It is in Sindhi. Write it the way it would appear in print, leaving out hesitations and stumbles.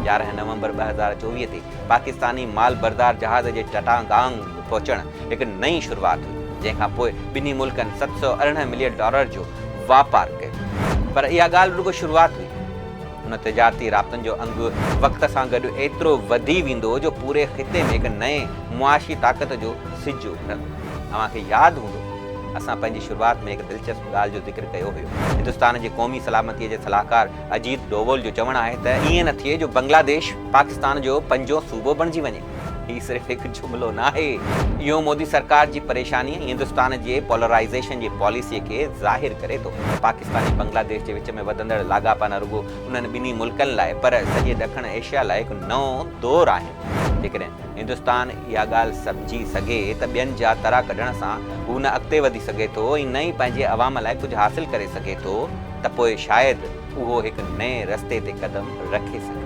11 نومبر 2024 تي پاڪستاني مال بردار جهاز جي چٽاگانگ پهچڻ هڪ نئين شروعات هئي، جنهن کان پوء ٻنهي ملڪن 718 ملين ڊالر جو واپار ڪيو. پر اها ڳالهه رڳو شروعات هئي. ان تجارتي رابطن جو انگ وقت سان گڏ ايترو وڌي ويندو جو پوري خطي ۾ هڪ نئين معاشي طاقت جو سج اڀرندو. اوهان کي ياد هوندو اسان پنهنجي شروعات ۾ هڪ دلچسپ ڳالهه جو ذڪر ڪيو هيو. هندستان جي قومي سلامتي جي صلاحڪار اجيت ڊوول جو چوڻ آهي ته ائين نه ٿئي جو بنگلاديش پاڪستان جو پنجون صوبو بڻجي وڃي. هي صرف هڪ جملو ناهي، اهو مودي سرڪار جي پريشاني ۽ هندستان جي پولرائيزيشن جي پاليسي کي ظاهر ڪري ٿو. پاڪستان ۽ بنگلاديش جي وچ ۾ وڌندڙ لاڳاپا نه رڳو انهن ٻنهي ملڪن لاء پر سڄي ڏکڻ ايشيا لاء هڪ نئون دور آهن. جيڪڏهن هندستان اها ڳالهه سمجهي سگهي ته ٻين جا ترا ڪڍڻ سان هو نه اڳتي وڌي سگهي ٿو ۽ نه ئي پنهنجي عوام لاء ڪجهه حاصل ڪري سگهي ٿو ته پوء شايد اهو هڪ نئين رستي تي قدم رکي سگهي.